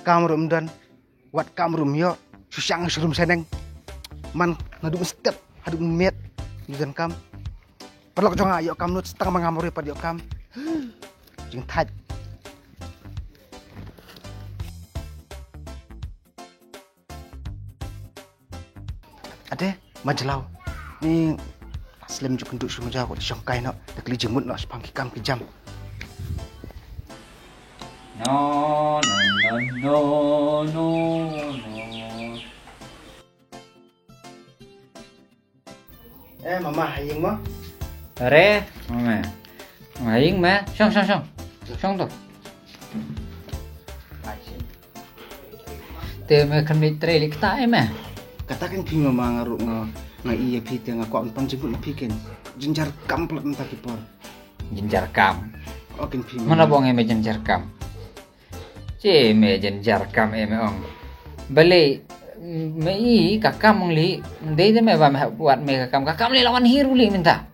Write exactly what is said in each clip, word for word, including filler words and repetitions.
Kam ruh ym don, wat kam ruh ym ïoh, shu shang shu rum shaneng. Man naduh mynstep haduh mynmiet ym don kam. Paralok jong nga ïoh kam nud, tang ma nga marwei pat ïoh kam. Jingthait. Ade, ma jlaw. Ni slem ju kynduh shu ma jlaw, ko shong kai noh. Da kli jingmut noh shaphang ki kam ki jam. No, no, no, no, no, no. Eh, mama, ha ïing mo? Are, mama. Ha ïing ma. Shong, shong, shong. Shong tu. Te me kham ni trei lik ta, eh, ma. Kata kan phi, mama, nga ruh nga, nga ïa phi te nga kwah ban pan jingmut na phi ken. Jynjar kam palat mynta ki por. Jynjar kam. Oh, ken phi, mama. Mana bong, eh, me jynjar kam. Che me jynjar kam, eh, me ong. Balei me i ka kam ong li, dei de me ba me hap wat me ka kam, ka kam li la wan hi ruh li mynta.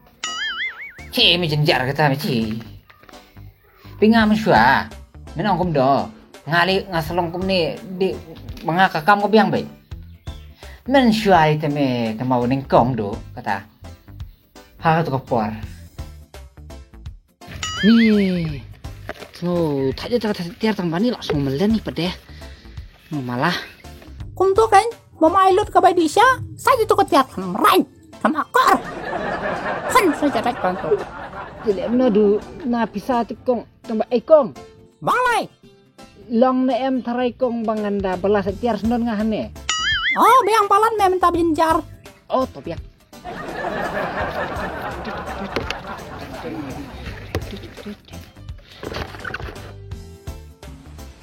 Che me jynjar kata me che. Pynga mynshuwa, men ong kumno. Nga li nga sa long kumne, dei ma nga ka kam ka biang beit. Mynshuwa li te me te ma u nyngkong do kata. Ha katu ka por. Ni. Sngew thait ïa ka tiar tang ba ni lah sngew melen ni pat de. Sngew mala. Kumto kan, mama ai lut ka bai dih sha, sa ïa tu ka tiar tang mrain. Tang akor. Kan sa ïa thait kan tu. Jilem na du na pisa ti kong tang ba ai kong. Bang lai. Long ne em tharai kong ba ngan da bala sa tiar sndon nga hane. Oh, biang palat me mynta ba jynjar. Oh, to biang.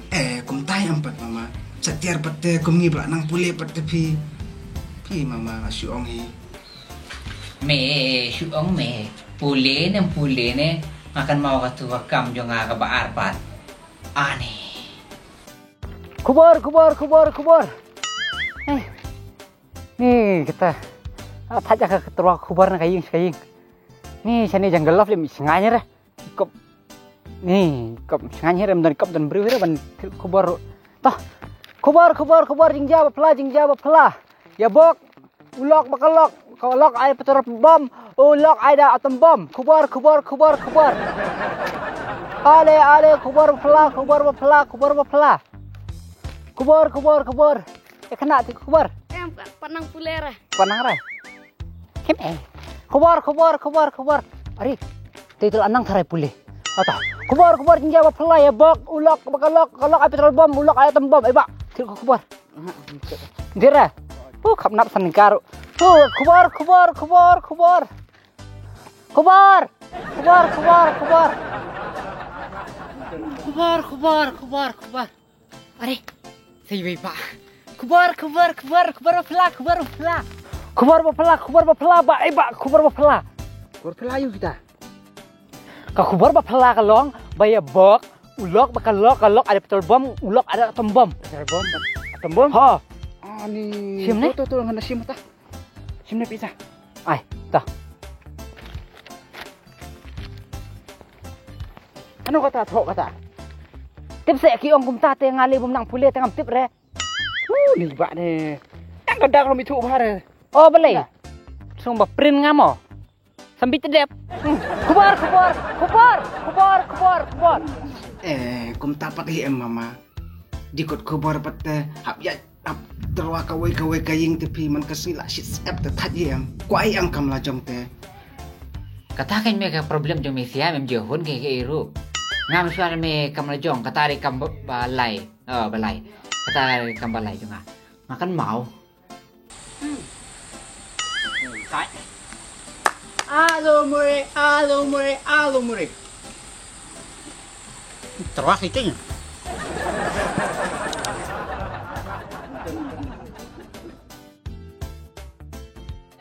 Eh, kumta ïa em pat mama. Sa tiar pat te kum ngi ba la nang pule pat te phi. Phi mama nga shu ong hi. Me shu ong me. Pule ne pule ne. Nga kan maw katu ka kam jong nga kaba ar pat. Ani. Khubor, khubor, khubor, khubor. Eh. Ni kita. Ah, thait ïa ka tyrwa khubor na ka ïing sha ka ïing. Ni shane jungle love lem sngewsih re. Kop. Ni kop sngewsih re, ym don kop don briew re ban khubor. Toh. Khubor, khubor, khubor, jingjia ba phylla, jingjia ba phylla. Ïa bok. U lok ba ka lok, ka lok ai petrol bom, u lok ai da atom bom. Khubor, khubor, khubor, khubor. Ale, ale, khubor ba phylla, khubor ba phylla, khubor ba phylla. Khubor, khubor, khubor. Eh, kane te khubor. Em, pa-, pat nang pule re. Pat nang re. Kim, eh. Khubor, khubor, khubor, khubor. Ari, te tu la nang tharai pule. Ata. Khubor, khubor, jingjia ba phylla, ïa bok, u lok ba ka lok, ka lok ai petrol bom, u lok ai atom bom, eh, ba. Te khubor. Dira. Uh, khap nap san karo. Uh, khubor, khubor, khubor, khubor. Khubor. Khubor, khubor, khubor. Khubor, khubor, khubor, khubor. Are. Sai wei ba. Khubor, khubor, khubor, khubor ba phylla, khubor ba phylla. Khubor ba phylla, khubor ba phylla, ba, eh, ba, khubor ba phylla. Khubor phylla ïa kita. Ka khubor ba phylla ka long ba ïa bok, u lok ba ka lok, ka lok ai da petrol bom, u lok ai da atom bom. Petrol bom, atom bom? Ha. Ani. Shim ne? To, to, to, ngan shim ta. Shim ne pisa. Ai, ta. Ano kata, thok kata. Tip se ki ong kumta te nga leh bym nang pule te ngam tip re. Uh, ni ba ne. Tang ka dak ro mi thu bha re. Oh, balei? Sung ba print nga mo. Sambi tedep. Hmm. Khubor, khubor, khubor, khubor, khubor, khubor. Eh, kumta pat hi em mama. Dikot khubor pat te hap ïa hap tyrwa kawei kawei ka ïing te phi man ka sngi la shit sep te thait hi em. Kwah hi em kam la jong te. Kata kan me ka problem jong me sia mem je hun ke ke iru. Ngam shuar me kam la jong kata ri kam ba lai. Oh, ba lai. Kata ri kam ba lai jong nga. Nga kan mau. Alu muri, alu muri, alu muri. Terus itu.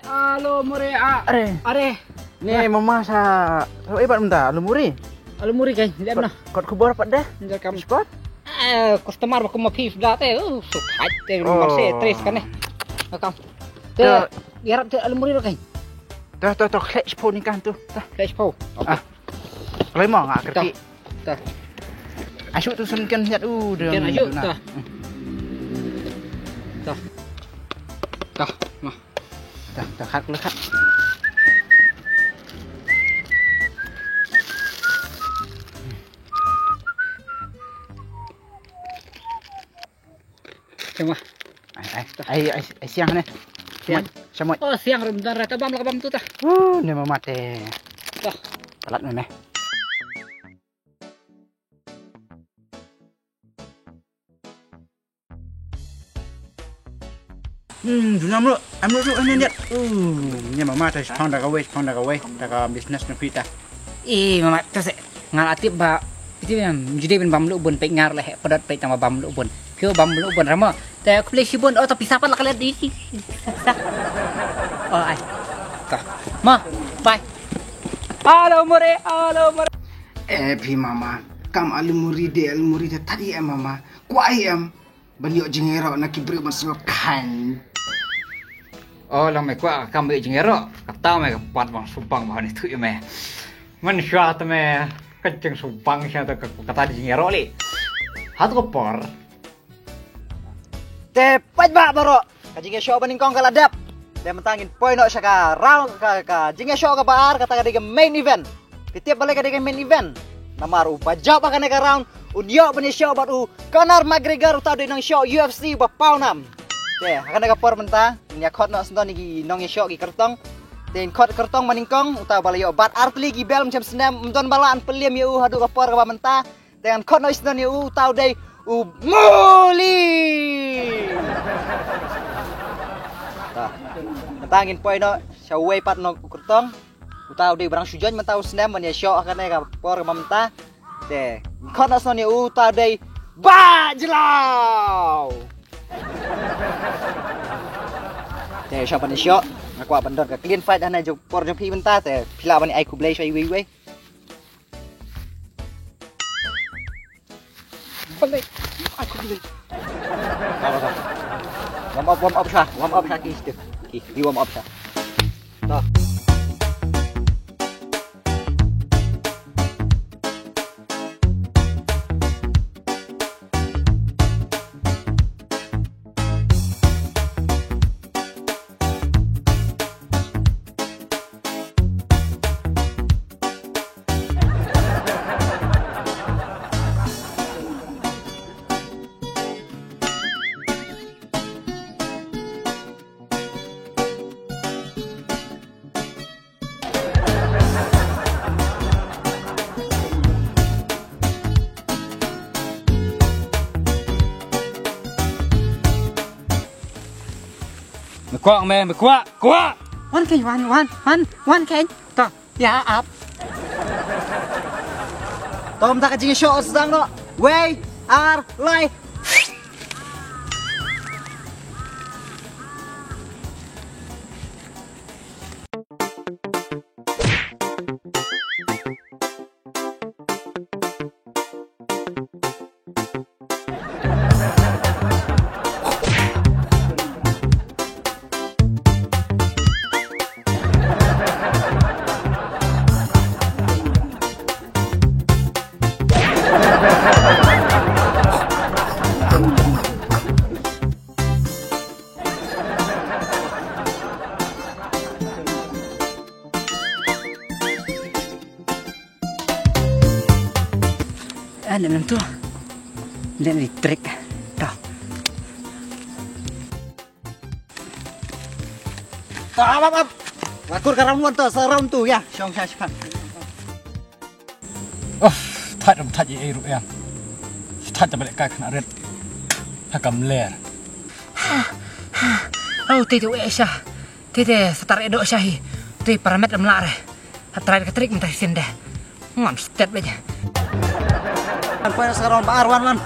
Alu muri a. Are. Are. Ni mama sa. Oi, bat mynta alu muri. Alu muri kai, liam na. Kot khubor pat deh. Nda kam. Spot. Eh, customer ba kuma phi da te. Uh, so haj te. Oh. Marse tres kan eh. Kam. Te. Yarap te alu muri kai. Dah, dah, dah, khlek sepho ni kan tu. Dah. Khlek sepho. Ah. Lai mo nga kerti. Dah. Asyik tu sun kan lihat u. Kan asyik dah. Dah, ma. Dah, dah, khat, khat. Tengok. Ai, ai, ai, ai, ai, siang ne. Siang. Shamoi. Oh, siang rum dan rata bam la bam tu tah. Uh, ne mama te. Tah. Talat ne. Hmm, duna mlo, amlo tu ane niat. Uh, ne mama te, shong da kawei, shong da kawei, da ka business na pita. Eh, mama te se. Nga la tip ba, iti bam, judi ban bam luh bun peit ngar leh, pedot peit tang ba bam luh bun. Phi bam luh bun rama. Te khublei shibun, oh, ta pisa pat la ka leh di. Oh, ai. Ka. Ma, bye. Alo muri, alo muri. Eh, phi mama. Kam alu muri de, alu muri de, tadi em mama. Kwah em. Ban ïoh jingïaroh na ki briew ban sngewkhan. Oh, lang me kwah kam ïoh jingïaroh. Kata me ka pat bang subang bha ni tu me. Man shuwa te me ka jingsubang sha te ka, kata jingïaroh li. Hat ko por. Te pat ba baroh. Ka jingïashoh ba nyngkong ka la dep. Te mynta ngin poi noh sha ka round ka, ka jingïashoh kaba ar kata ka dei ka main event. Phi tip balei ka dei ka main event? Namar uba jop ha kane ka round un ïoh ban ïashoh bad u Conor McGregor, uta u dei u nongïashoh U F C ba paw nam. Te ha kane ka por mynta ngin ïa khot noh sngewdon ïa ki nongïashoh ki kyrtong. Te ngin khot kyrtong ba nyngkong, uta uba la ïoh bat artylli ki bel mynshem snem, ym don ba lah ban pynliem ïa u haduh ka por kaba mynta. Te ngan khot noh sngewdon ïa u, uta u dei u Muli. Tah. Mynta ngin poi noh sha uwei pat u nongkyrtong. Uta u dei u ba dang shu join mynta u snem ban ïashoh ha kane ka por kaba mynta. Te ngin khot noh sngewdon ïa u, uta u dei Bah Jlaw. Te sha ban ïashoh nga kwah ban don ka clean fight ha kane ka por jong phi mynta, te phi lah ban ai khublei sha iwei iwei. Balik. Aku balik. Warm up, warm up sha, warm up sha ki situ. Ki, ki warm up sha. Tah. Me kwah me, me kwah, kwah. Wan kein, wan, wan, wan, wan kein. To, ïa ap. To, mynta ka jingshoh sdang noh. Wei, ar, lai. Ah, nem nem tu. Nem ni trick. Tah. Tah, ap, ap, ap. Lakur ka round one tah, sa round two, ïa. Shong sha shpan. Of, thait ram thait ei ruh ïa. Thait da balik kai khana ret. Ha kam ler. Oh, te te wei sha. Te te satar edo sha hi. Te paramet ram la re. Ha trai ka trik mynta sin de. Ngam step aja. Kan poi sa round ba ar wan wan.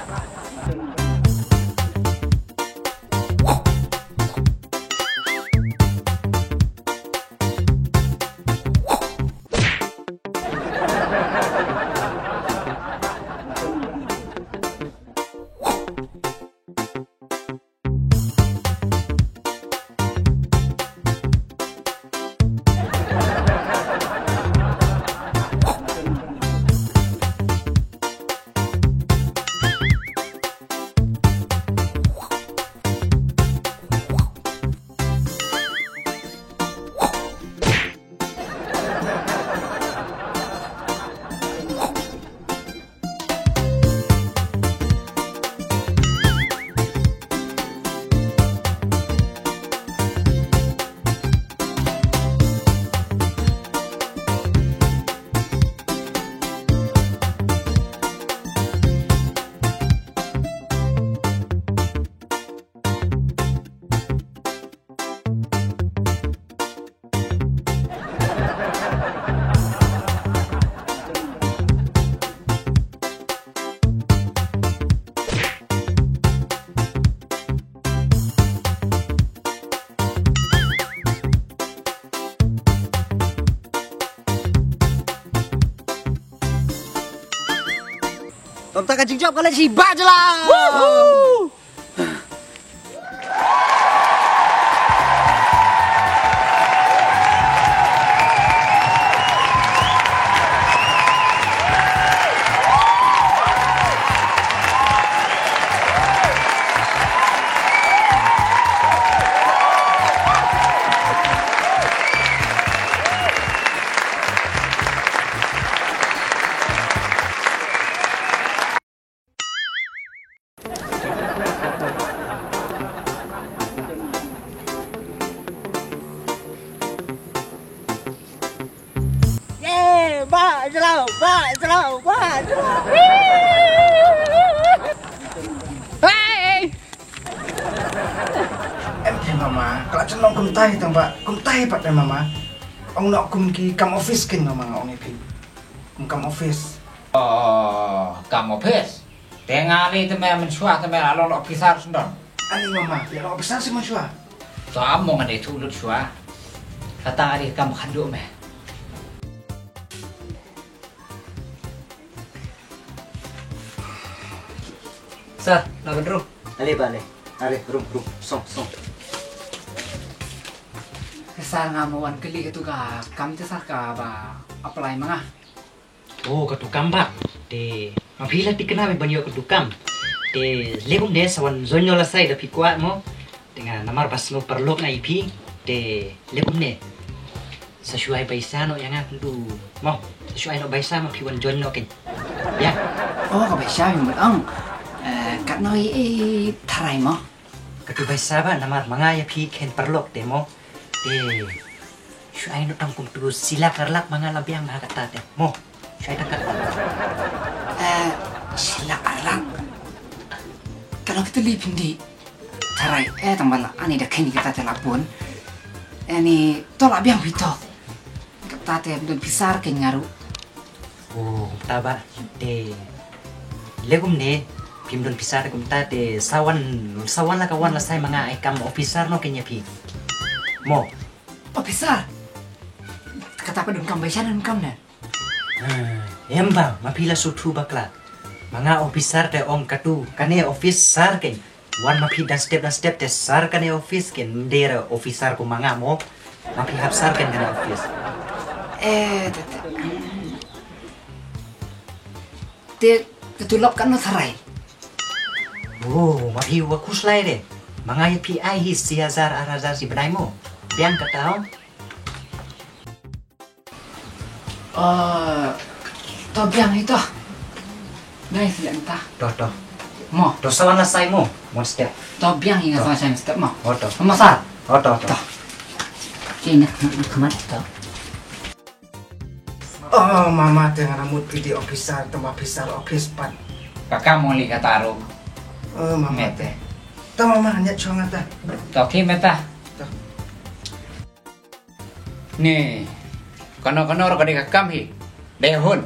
Ta ka jingjop ka la shi ba jela. Woohoo! Ye, ba jrau, ba jrau, ba jrau. Hey! Em phi mama, ka la chen long kumtai tang ba, kumtai pat em mama. Ong noh kum ki kam office kin mama ong ïa phi. Kum kam office. Oh, kam office. Te nga ri te me mynshuwa te me la long officer sendon. Ani mama, ïa long officer si mynshuwa. To am mo nga dei tu lut shuwa. Kata ri kam khandu me. Sir, na bedru. Ale ba ale. Ale rum rum song song. Sir nga mo wan kali katu ka kam te sir kaba apply ma nga. Oh, katu kam ba. Te ma phi la thikna me ban ïoh katu kam. Te leh kumne sa wan join noh la sai da phi kwah mo. Te nga namar ba sngewparalok nga ïa phi. Te leh kumne. Sa shu ai baisa noh ïa nga kumtu mo. Sa shu ai noh baisa ma phi wan join noh kein. Ya. Oh, ka baisa phi mut ong. Eh, katno i, i tharai mo. Katu baisa ba namar ma nga ïa phi khein paralok te mo. Te shu ai noh tang kumtu shi lak ar lak ma nga la biang bha kata te mo. Shu ai tang kata. Eh, shi lak ar lak. Katno kita li phin dih. Tharai eh tang ba la ani da khein kata te la bun. Ani to la biang phi to. Kata te don pisa kein nga ruh. Oh, kumta ba te leh kumne phim don pisa te kumta te sa wan, sa wan la ka wan la sai ma nga ai kam officer noh kein ïa phi. Mo. Officer. Kata pat don kam baisa ne don kam ne. Hmm, em ba ma phi la suthu bakla. Ma nga officer te ong katu kane officer kein. Wan ma phi dang step dang step te sir kane office kein, ym dei re officer kum ma nga mo. Ma phi hap sir kein kane office. Eh, te, te. Te, te tulop katno tharai. Oh, ma phi wa khuslai de. Ma nga ïa phi ai hi shi hajar ar hajar shi bnai mo. Biang kata ong. Oh, to biang hi to. Nai sila nta. To, to. Mo. To sa wan la sai mo. One step. To biang hi nga sa wan sai step mo. Oh, to. Mo sir. Oh, to, to. To. Kine khmat to. Oh, mama te nga mut phi dei officer, te ma officer office pat. Ka kam mo li kata ruh. Oh, mama. Mete. To mama, nyat chong ata. To ki meta. To. Ni, kano kano ruh ka dei ka kam hi. Dei hun.